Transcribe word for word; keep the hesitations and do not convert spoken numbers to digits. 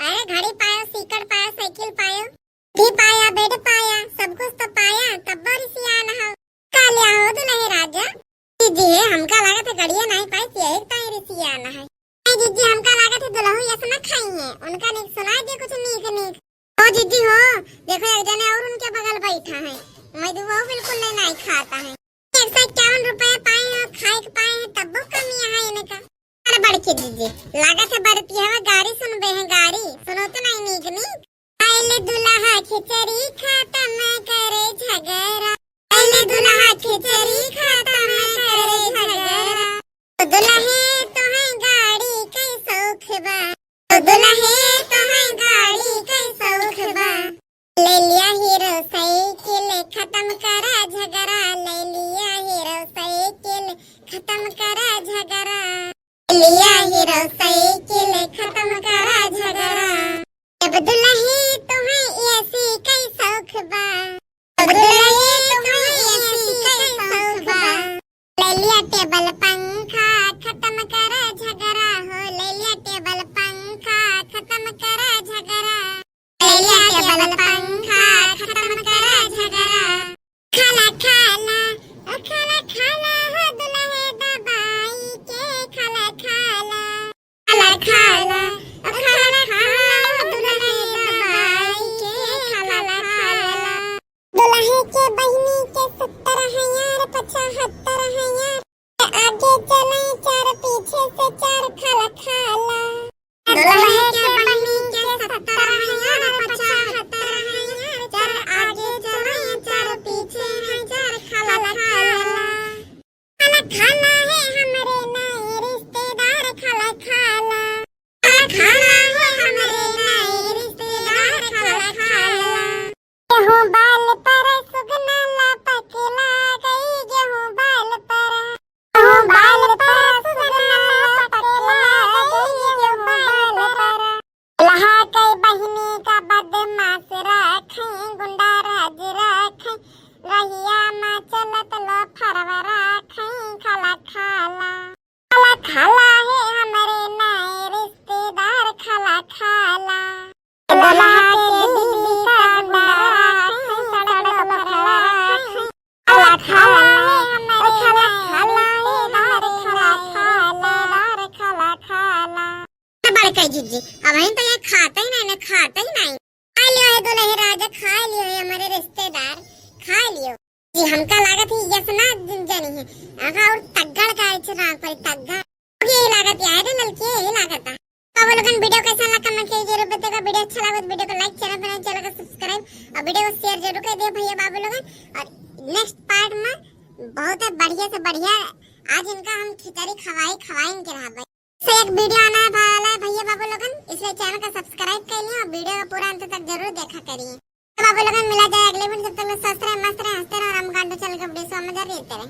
अरे घड़ी पायो, सीकड़ पायो, साइकिल पायो, टीवी पाया, बेड पाया, सब कुछ तो पाया, तब्बो रिसियान हो। का लिया हो दुलहे राजा? जीजी हे, हमका लागत है गड़िया नाहीं पाइस, यही ताई रिसियान है। नहीं जीजी, हमका लागत है दुलहू यस ना खाई है, उनका नीक सुनाई दे कुछ नीक नीक। ओ जीजी हो, देखो एक जने और उनके बगल बैठा है, मैं तो वो बिल्कुल ले नाहीं खाता है। एक सौ इक्यावन रुपया पाए हैं, खाए के पाए हैं, तब्बो कमी है इनका। अरे बड़की जीजी, लागत है बरतिया गारी सुनबे हैं, गारी सुनो तो नाहीं नीक नीक। आइले दुलहा खिचड़ी खतम करे झगरा, आइले दुलहा खिचड़ी खतम करे झगरा। तो दुलहे तोहे गाड़ी के शौक बा, तो दुलहे तोहे गाड़ी के शौक बा। ले लिया हीरो साइकिल खतम करा झगरा, ले लिया हीरो साइकिल खतम करा झगरा। ले लिया हीरो साइकिल खतम करा झगरा। अब दुलहे तोहे एसी के शौक बा, अब दुलहे तोहे एसी के शौक बा। ले लिया टेबल पंखा खतम करा झगरा हो, ले लिया टेबल पंखा खतम करा झगरा। ले लिया टेबल पंखा खतम करा झगरा। खाला खाला, ओ खाला खाला हो दुलहे दबाई के खाला खाला। खाला खाला, ओ खाला खाला हो दुलहे दबाई के खाला खाला। दुलहे के बहिनी के सत्तर हजार पचहत्तर हजार, आगे चले चार पीछे से चार खाला खाला। दुलहे के बहिनी के सत्तर हजार पचहत्तर हजार, चार आगे चले चार पीछे हजार खाला खाला। खाला खाला है हमरे नए रिश्तेदार खाला खाला। खाला खाला है हमरे नए रिश्तेदार खाला खाला। गेहूं बाल पर सुगना लपक लागई, गेहूं बाल पर, गेहूं बाल पर सुगना लपक लागई, गेहूं बाल पर। दुलहा के बहिनी का बदमाश रखे, गुंडा राज रखे, रहिया में चलत लो फरवा रखे, खाला खाला। खाला खाला है हमरे नए रिश्तेदार खाला खाला। दुलहा के बीबी का गुंडा रखे, सड़क पर रखे। खाला खाला है हमरे नए रिश्तेदार खाला खाला। तो बड़का जीजी, अब हम तो ये खाते ही नहीं, ना खाते ही नहीं। खा लियो है दुलहे राजा, खा लियो है हमरे रिश्तेदार, खा लियो। जी, हमका लागत है यस ना जनी है। आहा, और तग्गड़ का इच्छा ना पर तग्गड़। ओके, यही लागत है, आए रे नलके, यही लागत है। तो वो लोगन वीडियो कैसा लगा, comment करके जरूर बताइएगा। वीडियो अच्छा लगा तो वीडियो को like, channel पर नए channel को subscribe और वीडियो को share जरूर कर दिया भैया बाबू लोगन। और next part में बहुत है बढ़िया से बढ़िया, आज इनका हम खिचड़ी खवाई, खवाई इनके रहा भाई। से एक वीडियो आने वाला है भैया बाबू लोगन, इसलिए channel का subscribe कर लिया और वीडियो का पूरा अंत तक जरूर देखा करिए। तो बाबू लोगन मिला जाए अगले वीडियो, जब तक लोग स्वस्थ रहे, मस्त रहे, हंसते रहे और हम गांडू channel के वीडियो से मजा लेते रहे।